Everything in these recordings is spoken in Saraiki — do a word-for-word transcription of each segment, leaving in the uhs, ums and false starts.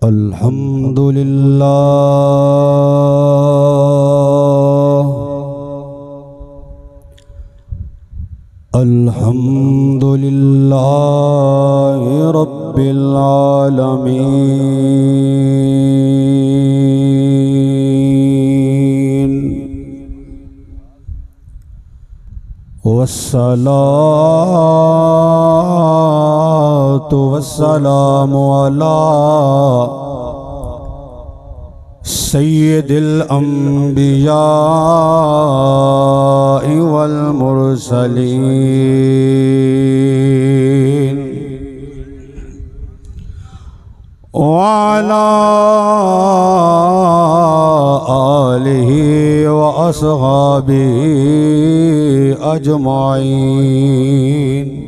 الحمد للہ، الحمد للہ رب العالمین۔ والصلاة والسلام على سيد الأنبياء والمرسلين وعلى آله وأصحابه أجمعين۔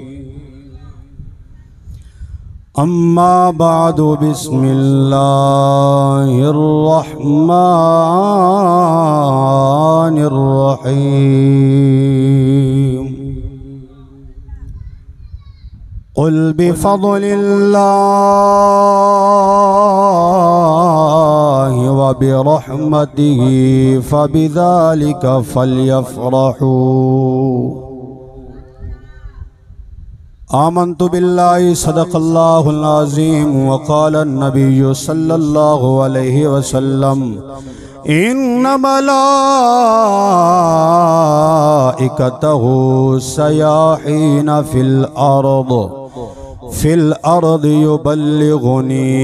أما بعد، بسم الله الرحمن الرحيم۔ قل بفضل الله وبرحمته فبذلك فليفرحوا۔ آمنت بالله، صدق الله العظيم، وقال النبي صلى الله عليه وسلم، إن ملائكته سياحين في الأرض، في الأرض يبلغني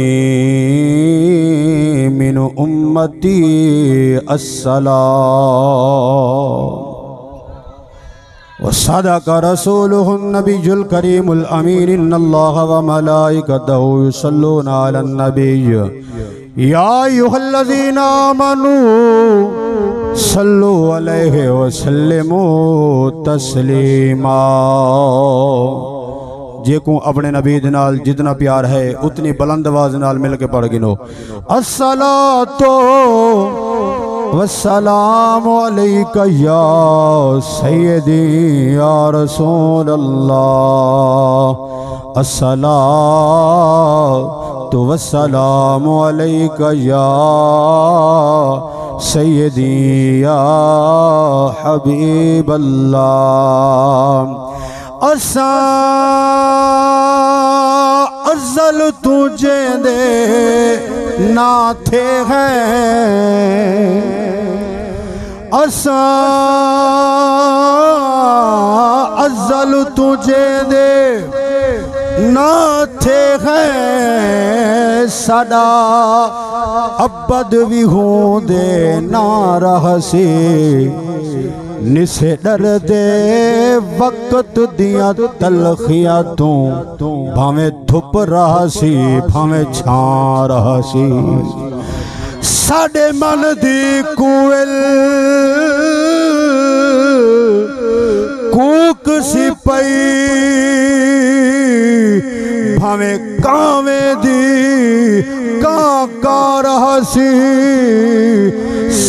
من أمتي السلام۔ وصدق رسوله النبي الكريم الأمين، إن الله وملائكته يصلون على النبي، يا أيها الذين آمنوا صلوا عليه وسلموا تسليما۔ جیکوں اپݨے نبی دے نال جتنا پیار ہے، اتنی بلند آواز نال مل کے پڑھ گنو۔ الصلاة والسلام عليك يا سيدي يا رسول الله، الصلاة والسلام عليك يا سيدي يا حبيب الله۔ اساں ازل توں جیندے ناں تھے ہیں، اساں ازل توں جیندے ناں تھے ہیں، ساݙا ابد وی ہوندے ناں رہسی۔ نسے ݙردے وقت دیاں تلخیاں توں، بھانویں دھپ رہسی، بھانویں چھاں رہسی۔ ساݙے من دی کوئل کوکسی پئی، بھانویں کانویں دی کاں کاں رہسی۔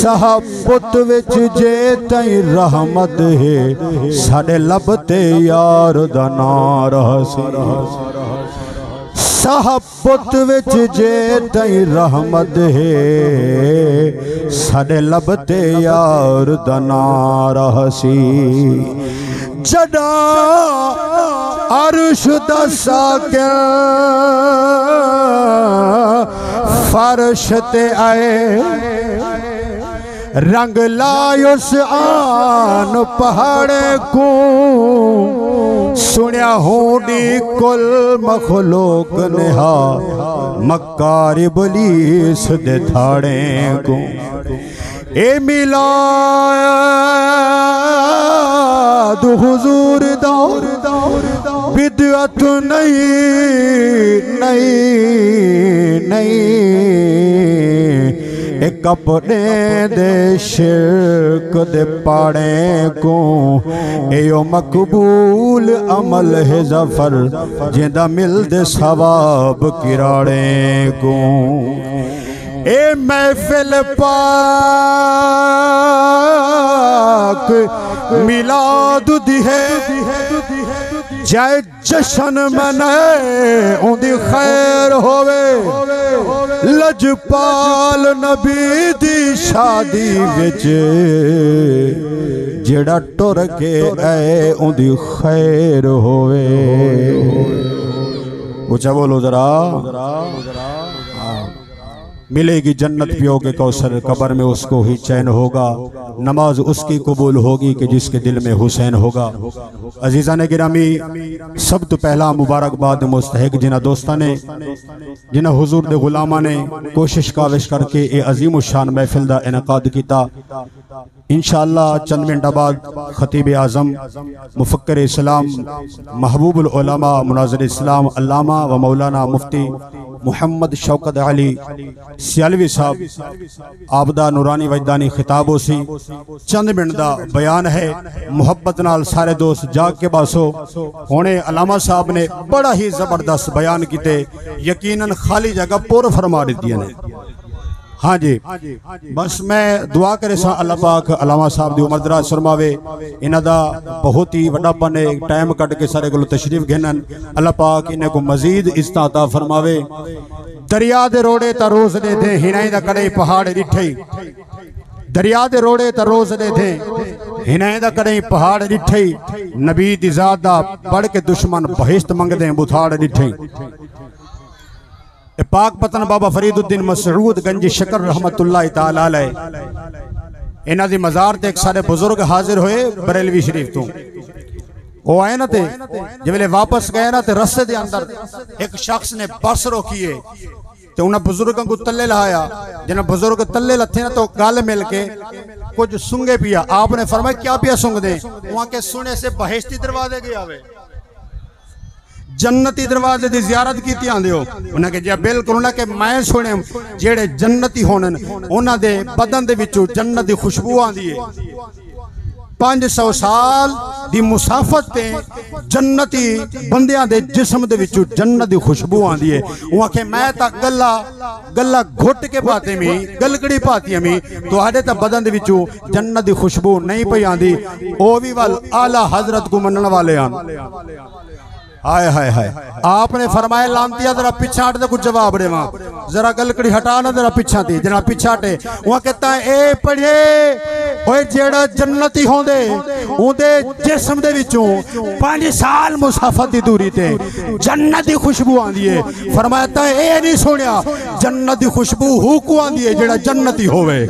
ساہ پت وچ جے تئیں رحمت ہے، ساݙے لب تے یار دا ناں رہسی۔ ساہ پت وچ جے تئیں رحمت ہے، ساݙے لب تے یار دا ناں رہسی۔ جݙاں عرش دا ساکن فرش تے آئے، رنگ لائس آن پہاڑیں کوں، سݨیا ہونی کل مخلوق نے ہا مکار ابلیس دے دھاڑیں کوں۔ اے میلاد حضور دا بدعت نہیں، نہیں، نہیں۔ اے کپڑیں دے شرک دے پاڑیں کوں، ایہو مقبول عمل ہے ظفر، جیندا ملدے ثواب کراڑیں کوں۔ اے محفل پاک میلاد دی ہے، جئیں جشن منائے اوندی خیر ہووے۔ لجپال نبی دی شادی وچ جیڑا ٹر کے آئے اوندی خیر ہووے۔ اچا بولو ذرا۔ ملے گی جنت پیو کے کوثر، قبر میں اس کو ہی چین ہوگا، نماز اس کی قبول ہوگی کہ جس کے دل میں حسین ہوگا۔ عزیزان گرامی، سب تو پہلا مبارکباد مستحق جنہاں دوستاں نے، جنہاں حضور دے غلاماں نے کوشش کاوش کر کے اے عظیم الشان محفل دا انعقاد کیتا۔ انشاءاللہ چند منٹ بعد خطیب اعظم، مفکر اسلام، محبوب العلماء، مناظر اسلام، علامہ و مولانا مفتی محمد شوکت علی سیالوی صاحب آپ دا نورانی وجدانی خطاب ہوسی۔ چند منٹ دا بیان ہے، محبت نال سارے دوست جاگ کے باسو۔ ہنے علامہ صاحب نے بڑا ہی زبردست بیان کیتے، یقیناً خالی جگہ پر فرما ݙتی نے۔ ہاں جی، بس میں دعا کرے ساں اللہ پاک علامہ صاحب دی عمر دراز فرماوے۔ انہاں دا بہت ہی وݙا پن ہے، ٹائم کڈھ کے سارے کولوں تشریف گھنن۔ اللہ پاک انہاں کوں مزید عزتاں عطا فرماوے۔ دریا دے روڑے تاں روز ݙیدھے، ہݨائیں دا کݙاہیں پہاڑ ݙٹھے۔ دریا دے روڑے تاں روز ݙیدھے، ہݨائیں دا کݙاہیں پہاڑ ݙٹھے۔ نبی دی ذات دا بݨ کے دشمن، بہشت منگدے بتھاڑ ݙٹھے۔ اے پاک پتن بابا فرید الدین مسعود گنج شکر رحمت اللہ تعالی علیہ، انہاں دی مزار تے ہک سارے بزرگ حاضر ہوئے بریلوی شریف توں۔ او آئے نا تے جیویں واپس گئے نا تے رستے دے اندر ہک شخص نے بس روکیے تے انہاں بزرگاں کوں تلے لہایا۔ جنہاں بزرگ تلے لتھے نا تے او گل مل کے کجھ سنگے پیا۔ آپ نے فرمایا، "کیا پیا سنگدے؟" انہاں کے سنے سے بہشتی دروازے گیا ہوئے۔ جنتی دروازے دی زیارت کیتی آندے ہو؟ انہاں کہیا، جی بالکل۔ انہاں کہیا، میں سنڑے جیڑھے جنتی ہوندن، انہاں دے بدن دے وچوں جنت دی خوشبو آندی ہے۔ پنج سو سال دی مسافت تے جنتی بندیاں دے جسم دے وچوں جنت دی خوشبو آندی ہے۔ او آکھے، میں تاں گلا، گلا گھٹ کے پاتے می، گلکڑی پاتی امی، تہاڈے تاں بدن دے وچوں جنت دی خوشبو نہیں پئی آندی۔ او وی ول اعلی حضرت کوں منن والے ہن۔ ہائے ہائے ہائے۔ آپ نے فرمایا، لعنتیا، ذرا پچھاں ہٹ تے کجھ جواب ݙیواں۔ ذرا گلکڑی ہٹا نا، ذرا پچھاں تے، جناب پچھاں ہٹے۔ او آکھے، تاں اے پڑھے ہوئے، جیڑھا جنتی ہوندے، اوندے جسم دے وچوں پنج سال مسافت دی دوری تے جنت دی خوشبو آندی ہے۔ فرمایا، تاں اے نہیں سنیا، جنت دی خوشبو ہو کوں آندی ہے جیڑھا جنتی ہووے۔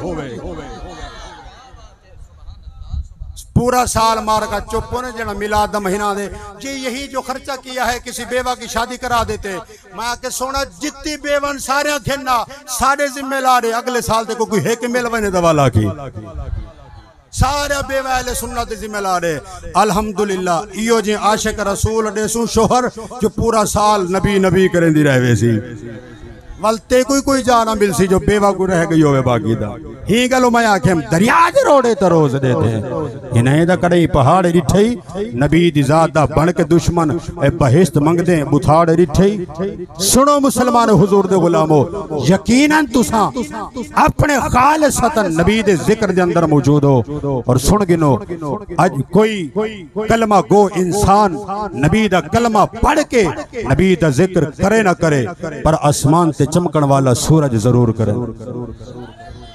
پورا سال مارکا چپ ہونے، جنہاں میلاد دا مہینہ دے، جی یہی جو خرچہ کیا ہے، کسی بیوہ کی شادی کرا دیتے۔ میں آکھے، سونا، جتی بیوہ ہن ساریاں گھن آ، ساڈے ذمے لا ݙے، اگلے سال تے کوئی ہک مل ونڄے تاں والا کی۔ سارے بیوہ اہل سنت ذمے لا ݙے۔ الحمدللہ، ایہو جے عاشق رسول ݙیسوں شوہر جو پورا سال نبی نبی کریندی رہ ویسی۔ ول تیکوں کوئی جا نہ ملسی جو بیوہ کوئی رہ ڳئی ہووے باقی دا۔ ہی ڳل میں آکھیم، دریا دے روڑے تے روز ݙیدھے، ہݨائیں دا کݙاہیں پہاڑ ݙٹھے، نبی دی ذات دا بݨ کے دشمن، اے بہشت منگدے بتھاڑ ݙٹھے۔ سنو مسلمان، حضور دے غلامو، یقیناً تساں اپݨے خالصتاً نبی دے ذکر دے اندر موجود ہو۔ اور سن گھنو، اڄ کوئی کلمہ گو انسان نبی دا کلمہ پڑھ کے نبی دا ذکر کرے نہ کرے، پر آسمان تے چمکݨ والا سورج ضرور کرے۔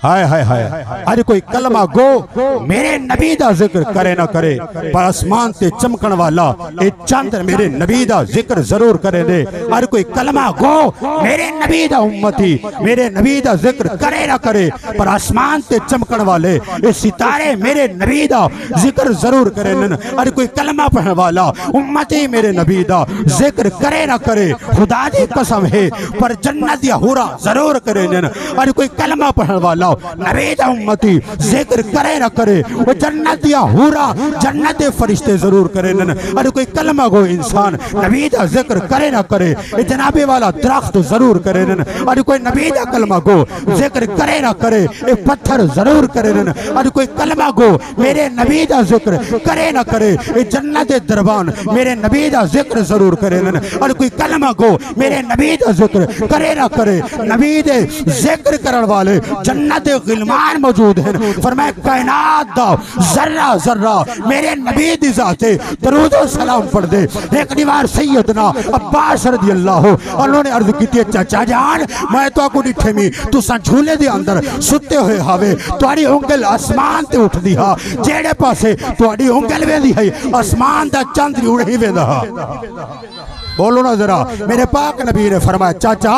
ہائے ہائے ہائے، اڄ کوئی کلمہ گو میرے نبی دا ذکر کرے نہ کرے، پر آسمان تے چمکݨ والا اے چندر میرے نبی دا ذکر ضرور کریندے۔ اڄ کوئی کلمہ گو میرے نبی دا امتی، میرے نبی دا ذکر کرے نہ کرے، پر آسمان تے چمکݨ والے اے ستارے میرے نبی دا ذکر ضرور کریندن۔ اڄ کوئی کلمہ پڑھݨ والا امتی میرے نبی دا ذکر کرے نہ کرے، خدا دی قسم ہے، پر جنت دیاں حوراں ضرور کریندن۔ اڄ کوئی کلمہ پڑھݨ والا نبی دا امتی ذکر کرے نہ کرے، او جنت دیاں حوراں، جنت دے فرشتے ضرور کریندن۔ اڄ کوئی کلمہ گو انسان نبی دا ذکر کرے نہ کرے، اے جناب والا درخت ضرور کریندن۔ اڄ کوئی نبی دا کلمہ گو ذکر کرے نہ کرے، اے پتھر ضرور کریندن۔ اڄ کوئی کلمہ گو میرے نبی دا ذکر کرے نہ کرے، اے جنت دے دربان میرے نبی دا ذکر ضرور کریندن۔ اڄ کوئی کلمہ گو میرے نبی دا ذکر کرے نہ کرے، نبی دے ذکر کرݨ والے جنت تے غلمان موجود ہیں۔ فرمایا، کائنات دا ذرہ ذرہ میرے نبی دی ذات تے درود و سلام پڑھ دے۔ ایک دیوار سیدنا عباس رضی اللہ عنہ نے عرض کیتی، چچا جان، میں تہاکوں ݙٹھے می، تساں جھولے دے اندر ستے ہوئے ہاوے، تہاݙی انگل آسمان تے اٹھدی ہا، جیڑھے پاسے تہاݙی انگل ویندی ہئی، آسمان دا چندر وی اڑھی ویندا ہا۔ بولو نا ذرا۔ میرے پاک نبی نے فرمایا، چاچا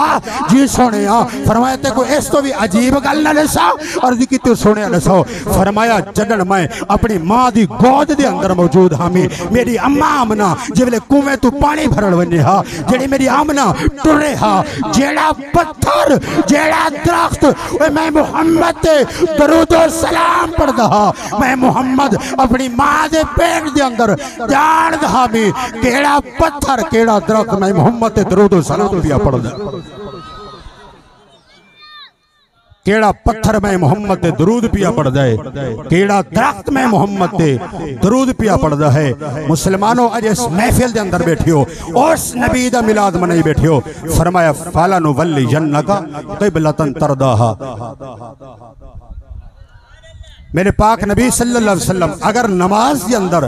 جی سوہݨیا، فرمایا، تیکوں اس توں وی عجیب ڳالھ نہ ݙساں؟ عرض کیتی، سوہݨیا ݙساؤ۔ فرمایا، جݙݨ میں اپݨی ماں دی گود دے اندر موجود ہامی، میری اماں آمنہ جیویلے کنویں توں پاݨی بھرݨ ونڄے ہا، جیڑھی میری آمنہ ٹرے ہا، جیڑھا پتھر، جیڑھا درخت، اوہ میں محمد تے درود و سلام پڑھدا ہا۔ میں محمد اپݨی ماں دے پیٹ دے اندر ڄاݨدا ہامی، کیڑھا پتھر، کیڑھا درخت، میں محمد تے درود و سلام پیا پڑھدا۔ کیڑھا پتھر میں محمد تے درود پیا پڑھدا ہے، کیڑھا درخت میں محمد تے درود پیا پڑھدا ہے۔ مسلمانو، اڄ اس محفل دے اندر ٻیٹھے ہو، اس نبی دا میلاد منائی ٻیٹھے ہو۔ فرمایا، فَلَنُوَلِّيَنَّكَ قِبْلَةً تَرْضَاهَا۔ میرے پاک نبی صلی اللہ علیہ وسلم اگر نماز دے اندر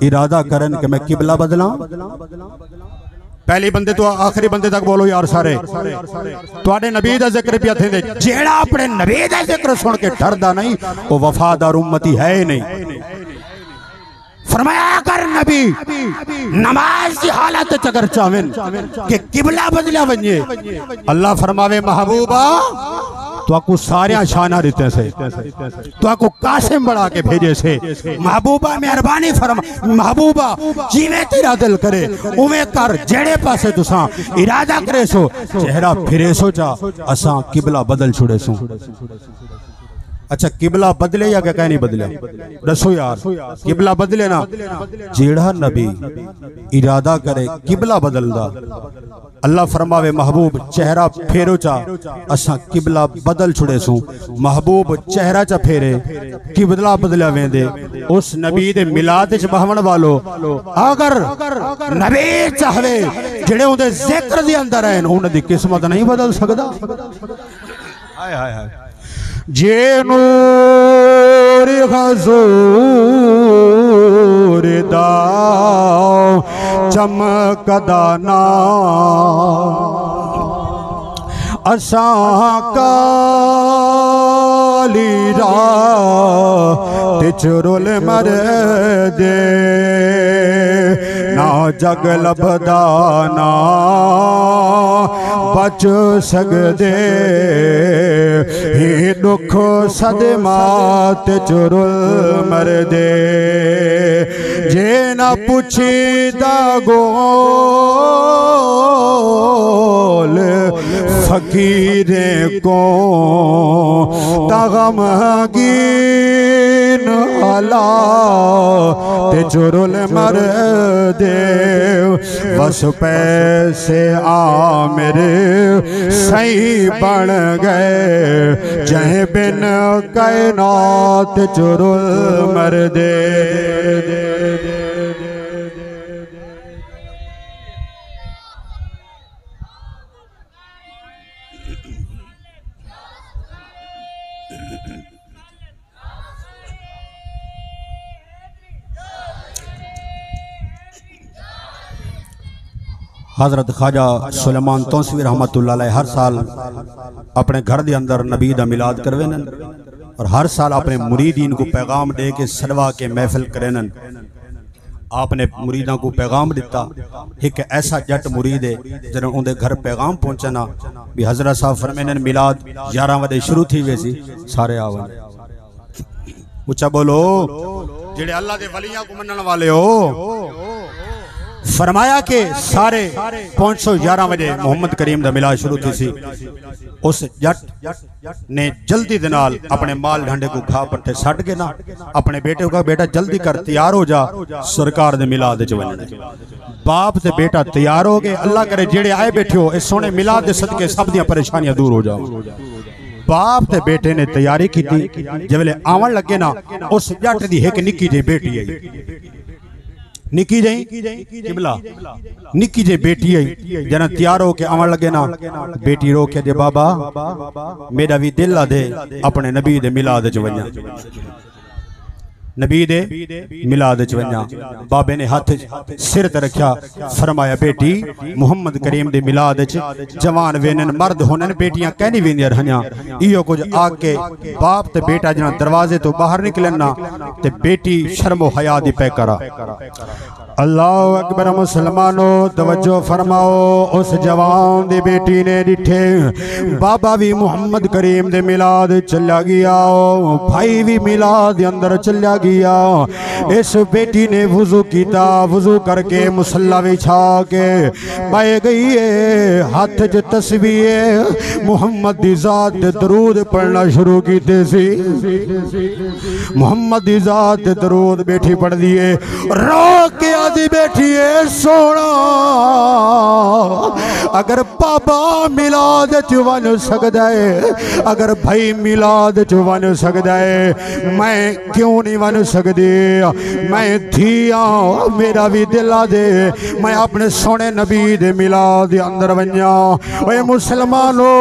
ارادہ کرن کہ میں قبلہ بدلاں، پہلی بندے تو آخری بندے تک بولو یار سارے، تہاݙے نبی دا ذکر پیا تھیندے، جیڑھا اپݨے نبی دا ذکر سݨ کے ݙردا نہیں، او وفادار امتی ہے ہی نہیں۔ فرمایا، اگر نبی نماز دی حالت وچ اگر چاہون کہ قبلہ بدلیا ونڄے، اللہ فرماوے، محبوبا، تہاکوں ساریاں شاناں ݙتیاں سے، تہاکوں قاسم بݨا کے بھیجے سے۔ محبوبا، مہربانی فرما، محبوبا، جیویں تیرا دل کرے، اوویں کر، جیڑھے پاسے تساں ارادہ کریسو، چہرہ پھریسو چا، اساں قبلہ بدل چھوڑیسوں۔ اچھا، قبلہ بدلے یا کہ کہیں نہیں بدلے؟ ݙسو یار، قبلہ بدلے نا؟ جیڑھا نبی ارادہ کرے قبلہ بدلدا، اللہ فرماوے، محبوب چہرہ پھیرو چا، اساں قبلہ بدل چھڑیسوں۔ محبوب چہرہ چا پھیرے، قبلہ بدلیا ویندے۔ اس نبی دے میلاد وچ ٻہوݨ والو، اگر نبی چاہوے، جیڑھے اوندے ذکر دے اندر ہن، انہاں دی قسمت نہیں بدل سڳدا۔ ہائے ہائے ہائے۔ جے نور حضور دا چمکدا نا، اساں کالی رات اچ رل مردے۔ نہ جڳ لبھدا نہ بچ سڳدے، ایں ݙکھ صدمات اچ رل مردے۔ جے نہ پچھدا ڳول فقیریں کوں، تاں غمگین حالات اچ رل مردے۔ بس پیسے عامر سئیں بݨ ڳئے، جئیں بن کائنات اچ رل مردے۔ حضرت خواجہ سلیمان تونسوی رحمت اللہ علیہ ہر سال اپݨے گھر دے اندر نبی دا میلاد کرویندن اور ہر سال اپݨے مریدین کوں پیغام ݙے کے سݙوا کے محفل کریندن۔ آپ نے مریداں کوں پیغام ݙتا۔ ہک ایسا ڄٹ مرید ہے جݙݨ اوندے گھر پیغام پہنچے نا، بھی حضرت صاحب فرمیندن، میلاد یارہاں وڄے شروع تھی ویسی، سارے آ ونڄو۔ اچا ٻولو۔ جیڑھے اللہ دے ولیاں کوں منݨ والے ہو، فرمایا کہ سارے پہنچو، یارہاں وڄے محمد کریم دا میلاد شروع تھیسی۔ اس ڄٹ نے جلدی دے نال اپݨے مال ڈھانڈے کوں گھا پٹھے سٹ کے نا، اپݨے بیٹے کوں کہا، بیٹا جلدی کر، تیار ہو جا، سرکار دے میلاد وچ ونڄݨے۔ باپ تے بیٹا تیار ہو ڳئے۔ اللہ کرے جیڑھے آئے ٻیٹھے ہو، اس سوہݨے میلاد دے صدقے سب دیاں پریشانیاں دور ہو جاون۔ باپ تے بیٹے نے تیاری کیتی۔ جیویلے آوݨ لڳے نا، اس ڄٹ دی ہک نکی جئی بیٹی آئی۔ نکی جئیں قبلہ، نکی جئیں بیٹی آئی، جنہاں تیار ہو کے آون لگے نا، بیٹی رو کے دے، بابا، میرا بھی دل آ دے اپنے نبی دے میلاد وچ ونجاں، نبی دے میلاد وچ ونجاں۔ بابے نے ہاتھ سر تے رکھیا، فرمایا، بیٹی، محمد کریم دے میلاد وچ جوان وینن، مرد ہونن، بیٹیاں کینی ویندیاں رہنیاں۔ ایہو کجھ آکھ کے باپ تے بیٹا جنہاں دروازے توں باہر نکلن نا، تے بیٹی شرم و حیا دی پے کرا۔ اللہ اکبر۔ مسلمانو، توجہ فرماؤ، اس جوان دی بیٹی نے ڈٹھے، بابا وی محمد کریم دے میلاد چلیا گیا، بھائی وی میلاد دے اندر چلیا گیا۔ اس بیٹی نے وضو کیتا، وضو کر کے مصلی وچھا کے پائے گئی ہے، ہتھ چ تسبیح ہے، محمد دی ذات تے درود پڑھنا شروع کیتے سی۔ محمد دی ذات تے درود بیٹھی پڑھدی ہے، رو کے آدھی بیٹھی ہے، سونا، اگر بابا میلاد چ ونج سکدا ہے، اگر بھائی میلاد چ ونج سکدا ہے، میں کیوں نہیں ونج سکدی؟ میں دھی آں، میرا وی دل آ دے میں اپنے سونے نبی دے میلاد دے اندر ونجاں۔ اے مسلمانو،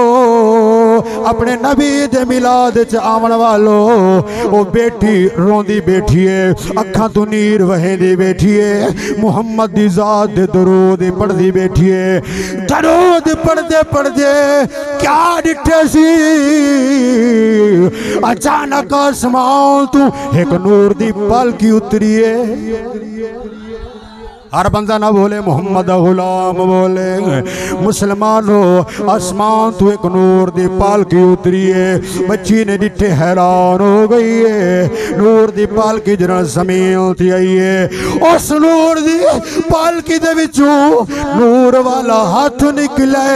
اپنے نبی دے میلاد چ آون والو، او بیٹی روندی بیٹھی ہے، اکھاں توں نیر وہیندی بیٹھی ہے، محمد دی ذات دے درود پڑھدی بیٹھی ہے۔ درود پڑھدے پڑھدے کیا ڈٹھے سی؟ اچانک آسمان توں ہک نور دی پالکی اتری ہے۔ ہر بندہ نہ بولے، محمد دا غلام بولے۔ مسلمانو، آسمان توں ہک نور دی پالکی اتری ہے۔ بچی نے ڈٹھے حیران ہو گئی ہے۔ نور دی پالکی جنہاں زمین تے آئی ہے، اس نور دی پالکی دے وچوں نور والا ہتھ نکلے۔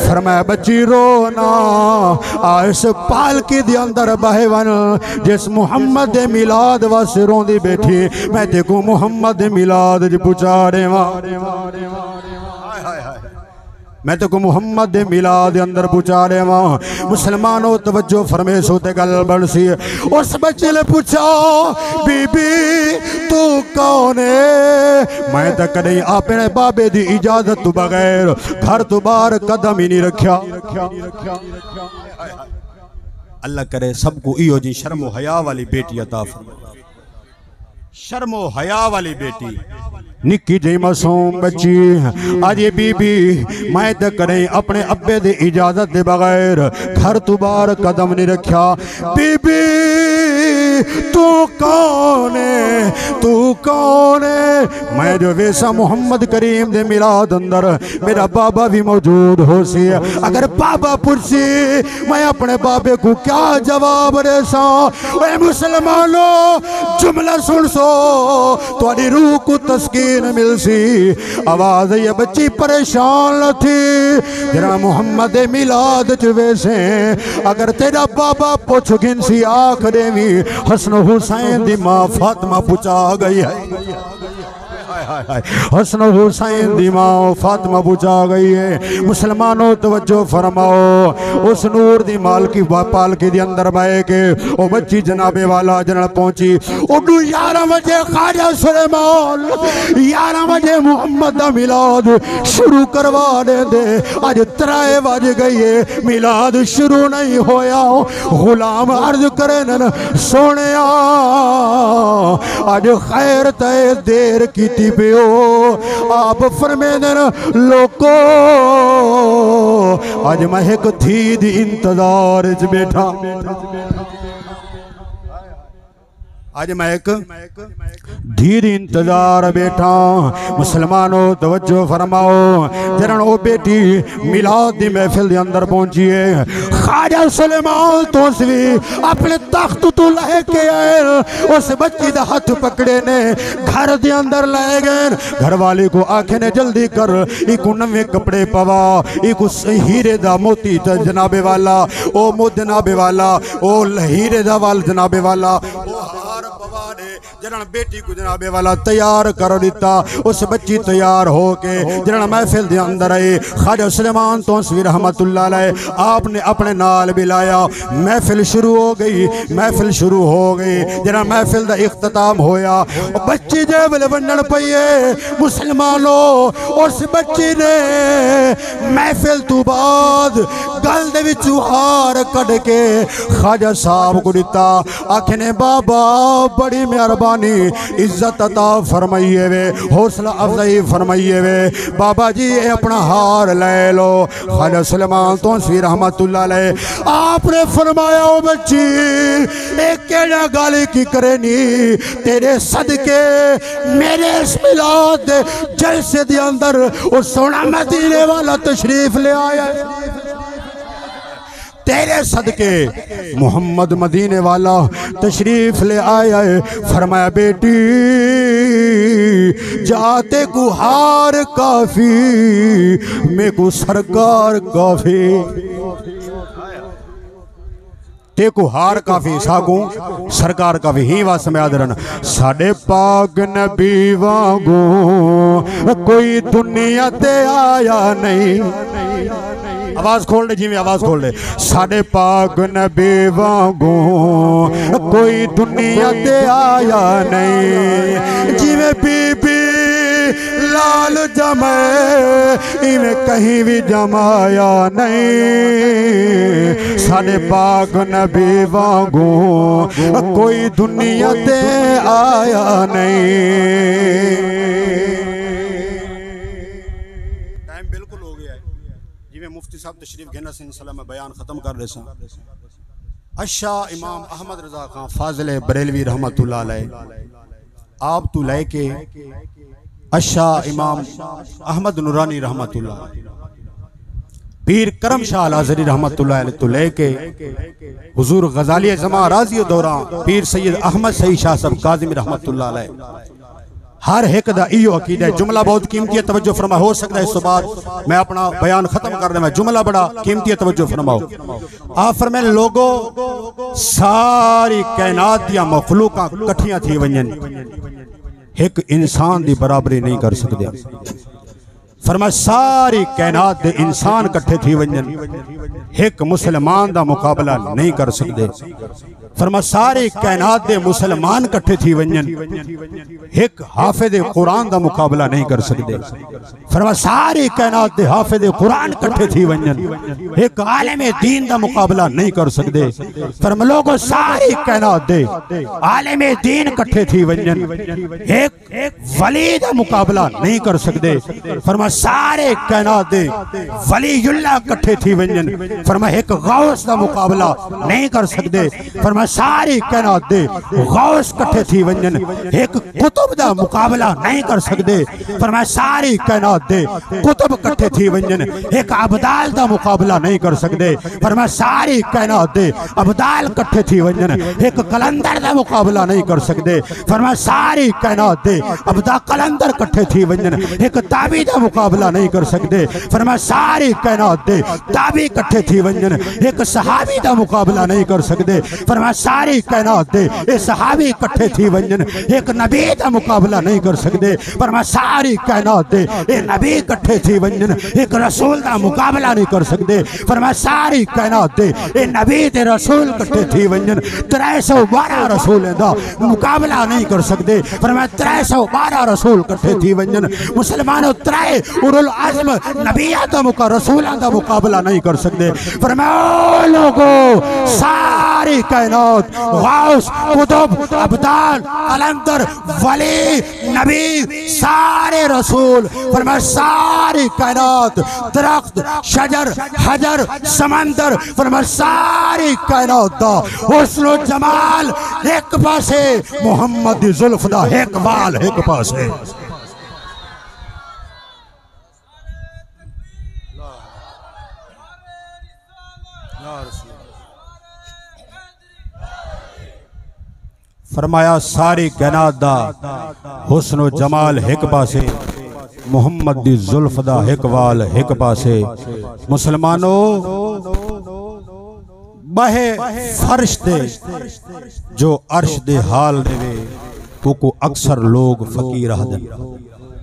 فرمایا، بچی، رو نہ، آ اس پالکی دے اندر بہہ ون، جس محمد دے میلاد واسطے روندی بیٹھی۔ میں تیکوں محمد دے میلاد وچ پہنچا ݙیواں۔ میں تیکوں محمد دے میلاد دے اندر پہنچا ݙیواں۔ مسلمانو، توجہ فرمیسو تے گل بݨسی۔ اس بچے نے پچھا، بی بی، تو کون ہے؟ میں تاں کݙیں اپݨے بابے دی اجازت توں بغیر گھر توں باہر قدم ہی نہیں رکھیا۔ اللہ کرے سب کوں ایہو جی شرم و حیا والی بیٹی عطا فرمائے۔ شرم و حیا والی بیٹی، نکی جئی معصوم بچی۔ آہدی بی بی، میں تاں کݙیں اپݨے ابے دی اجازت دے بغیر گھر توں باہر قدم نہیں رکھیا۔ بی بی، تو کون ہے؟ تو کون ہے؟ میں جو ویساں محمد کریم دے میلاد اندر، میرا بابا بھی موجود ہوسی۔ اگر بابا پچھسی، میں اپنے بابے کوں کیا جواب ݙیساں؟ اے مسلمانو، جملہ سݨسو، تہاݙی روح کوں تسکین ملسی۔ آواز آئی ہے، بچی پریشان نہ تھی، جݙݨ محمد دے میلاد چ ویسیں، اگر تیݙا بابا پچھ گھنسی، آکھ ݙیویں، حسن حسین دی ماں فاطمہ پچا ڳئی ہے۔ حسن حسین دی ماں فاطمہ پچا ڳئی ہے۔ مسلمانو، توجہ فرماؤ، اس نور دی مالکی با-، پالکی دے اندر بہہ کے او بچی جناب والا جݙݨ پہنچی۔ اݙوں یارہاں وڄے خواجہ سلیمان، یارہاں وڄے محمد دا میلاد شروع کروا ݙیندے۔ اڄ ترائے وڄ ڳئی ہے، میلاد شروع نہیں ہویا۔ غلام عرض کریندن، سوہݨیا، اڄ خیر تئیں دیر کیتی پیو۔ آپ فرمیندن، لوکو، اڄ میں ہک دھی دی انتظار وچ ٻیٹھاں۔ اڄ میں ہک دھی دی انتظار ٻیٹھاں۔ مسلمانو، توجہ فرماؤ، جݙݨ او بیٹی میلاد دی محفل دے اندر پہنچی ہے، خواجہ سلیمان توسوی اپݨے تخت توں لہہ کے آئے، اس بچی دا ہتھ پکڑے نے، گھر دے اندر لے ڳئے۔ گھر والی کوں آکھے نے، جلدی کر، ایکوں نویں کپڑے پوا، ایکوں س-، ہیرے دا موتی تے جناب والا، او مو-، جناب والا، او ل-، ہیرے دا وال جناب والا، او ہار پوا ݙے۔ بیٹی کوں جناب والا تیار کر ݙتا۔ اس بچی تیار ہو کے جݙݨ محفل دے اندر آئی، خواجہ سلیمان تونسوی رحمت اللہ علیہ آپ نے اپݨے نال بلایا۔ محفل شروع ہو ڳئی، محفل شروع ہو ڳئی۔ جݙݨ محفل دا اختتام ہویا، او بچی جے ویلے ونڄݨ پئی ہے، مسلمانو، اس بچی نے محفل توں بعد ڳل دے وچوں ہار کڈھ کے خواجہ صاحب کوں ݙتا۔ آکھے نے، "بابا، بڑی مہربانی، عزت عطا فرمائیے وے، حوصلہ افزائی فرمائیے وے۔ بابا جی، اے اپݨا ہار لے لو۔" خواجہ سلیمان تونسوی رحمت اللہ علیہ آپ نے فرمایا، "او بچی، اے کیڑا ڳالھ کی کرینی؟ تیرے صدقے میرے اس میلاد دے جلسے دے اندر او سوہݨا مدینے والا تشریف لے آیا ہے۔ تیرے صدقے محمد مدینے والا تشریف لے آیا ہے۔" فرمایا، "بیٹی، جا تیکوں ہار کافی، میکوں سرکار کافی۔" تیکوں ہار کافی، ساکوں سرکار کافی۔ ہیں واسطے میں آدھرن، ساݙے پاک نبی وانگوں کوئی دنیا تے آیا نہیں۔ آواز کھول ݙے، جیویں آواز کھول ݙے۔ ساݙے پاک نبی وانگوں کوئی دنیا تے آیا نہیں۔ جیویں بی بی لال ڄمے، ایویں کہیں وی ڄمایا نہیں۔ ساݙے پاک نبی وانگوں کوئی دنیا تے آیا نہیں۔ ٹائم بالکل ہو ڳیا ہے۔ جیویں مفتی صاحب تشریف گھن اسیں، انشاءاللہ میں بیان ختم کر ݙیساں۔ اشا امام احمد رضا خان فاضل بریلوی رحمت اللہ علیہ، آپ توں لے کے اشا امام احمد نورانی رحمت اللہ، پیر کرم شاہ الازہری رحمت اللہ علیہ توں لے کے حضور غزالی زمان راضی دوراں پیر سید احمد سعید شاہ صاحب کاظمی رحمت اللہ علیہ، ہر ہک دا ایہو عقیدہ ہے۔ جملہ بہت قیمتی ہے، توجہ فرما، ہو سکدا ہے اس تو بعد میں اپݨا بیان ختم کر ݙیواں۔ جملہ بڑا قیمتی ہے، توجہ فرماؤ۔ آپ فرمائے، لوگو، ساری کائنات دیاں مخلوقاں کٹھیاں تھی ونڄن، ہک انسان دی برابری نہیں کر سڳدے۔ فرمایا، ساری کائنات دے انسان کٹھے تھی ونڄن، ہک مسلمان دا مقابلہ نہیں کر سڳدے۔ فرمایا، ساری کائنات دے مسلمان کٹھے تھی ونڄن، ہک حافظ قرآن دا مقابلہ نہیں کر سڳدے۔ فرمایا، ساری کائنات دے حافظ قرآن کٹھے تھی ونڄن، ہک عالم دین دا مقابلہ نہیں کر سڳدے۔ فرمایا، لوگو، ساری کائنات دے عالم دین کٹھے تھی ونڄن، ہک ولی دا مقابلہ نہیں کر سڳدے۔ فرمایا، سارے کائنات دے ولی اللہ کٹھے تھی ونڄن۔ فرمایا، ہک غوث دا مقابلہ نہیں کر سڳدے۔ فرمایا، ساری کائنات دے غوث کٹھے تھی ونڄن، ہک قطب دا مقابلہ نہیں کر سڳدے۔ فرمایا، ساری کائنات دے قطب کٹھے تھی ونڄن، ہک ابدال دا مقابلہ نہیں کر سڳدے۔ فرمایا، ساری کائنات دے ابدال کٹھے تھی ونڄن، ہک قلندر دا مقابلہ نہیں کر سڳدے۔ فرمایا، ساری کائنات دے ابدا قلندر کٹھے تھی ونڄن، ہک تابعی دا مقابلہ نہیں کر سڳدے۔ فرمایا، ساری کائنات دے تابعی کٹھے تھی ونڄن، ہک صحابی دا مقابلہ نہیں کر سڳدے۔ فرمایا، ساری کائنات دے اے صحابی کٹھے تھی ونڄن، ہک نبی دا مقابلہ نہیں کر سڳدے۔ فرمایا، ساری کائنات دے اے نبی کٹھے تھی ونڄن، ہک رسول دا مقابلہ نہیں کر سڳدے۔ فرمایا، ساری کائنات دے اے نبی تے رسول کٹھے تھی ونڄن، ترے سو بارہ رسولیں دا مقابلہ نہیں کر سڳدے۔ فرمایا، ترے سو بارہ رسول کٹھے تھی ونڄن، مسلمانو، ترے اولو العزم نبیاں دا مقا-، رسولاں دا مقابلہ نہیں کر سڳدے۔ فرمایا، او لوگو، ساری کائنات، غوث، قطب، ابدال، قلندر، ولی، نبی، سارے رسول، فرمایا، ساری کائنات، درخت، شجر، حجر، سمندر، فرمایا، ساری کائنات دا حسن و جمال ہک پاسے، محمد دی زلف دا ہک وال ہک پاسے۔ فرمایا، ساری کائنات دا حسن و جمال ہک پاسے، محمد دی زلف دا ہک وال ہک پاسے۔ مسلمانو، ٻہہ فرش تے جو عرش دے حال ݙیوے، اوکوں اکثر لوگ فقیر آہدن۔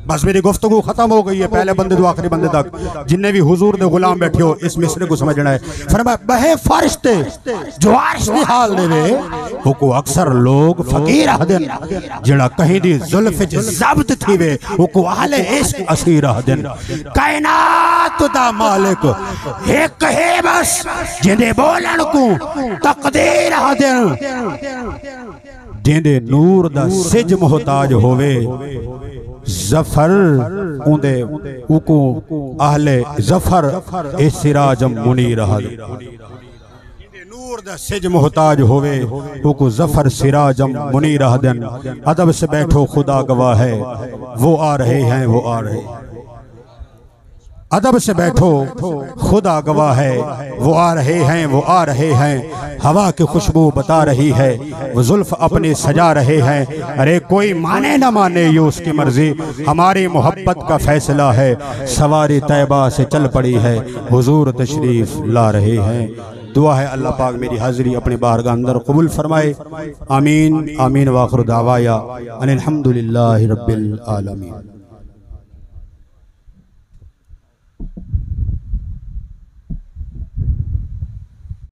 بس میری گفتگو ختم ہو گئی ہے، پہلے بندے توں آخری بندے تک، جنہیں وی حضور دے غلام بیٹھے ہو، اس مصرعے کوں سمجھݨا ہے۔ فرمایا، ٻہے فرشتے جو عرش دی حال ݙیوے، اوکوں اکثر لوگ فقیر آہدن۔ جیڑھا کہیں دی زلف اچ ضبط تھیوے، اوکوں اہل عشق اسیر آہدن۔ کائنات دا مالک ہک ہے بس، جیندے ٻولݨ کوں تقدیر آہدن۔ جیندے نور دا سجھ محتاج ہووے، ظفر اوندے، اوکوں اہل ظفر اے سراج منیر آہدن۔ جیندے نور دا سجھ محتاج ہووے، اوکوں ظفر سراج منیر آہدن۔ ادب سے بیٹھو، خدا گواہ ہے، وہ آ رہے ہیں، وہ آ رہے ہیں۔ ادب سے بیٹھو، خدا گواہ ہے، وہ آ رہے ہیں، وہ آ رہے ہیں۔ ہوا کی خوشبو بتا رہی ہے، وہ زلف اپنی سجا رہے ہیں۔ ارے کوئی مانے نہ مانے، یہ اس کی مرضی، ہماری محبت کا فیصلہ ہے۔ سواری طیبہ سے چل پڑی ہے، حضور تشریف لا رہے ہیں۔ دعا ہے اللہ پاک میری حاضری اپنی بارگاہ اندر قبول فرمائے۔ آمین، آمین۔ وآخر دعوایا ان الحمد للہ رب العالمین۔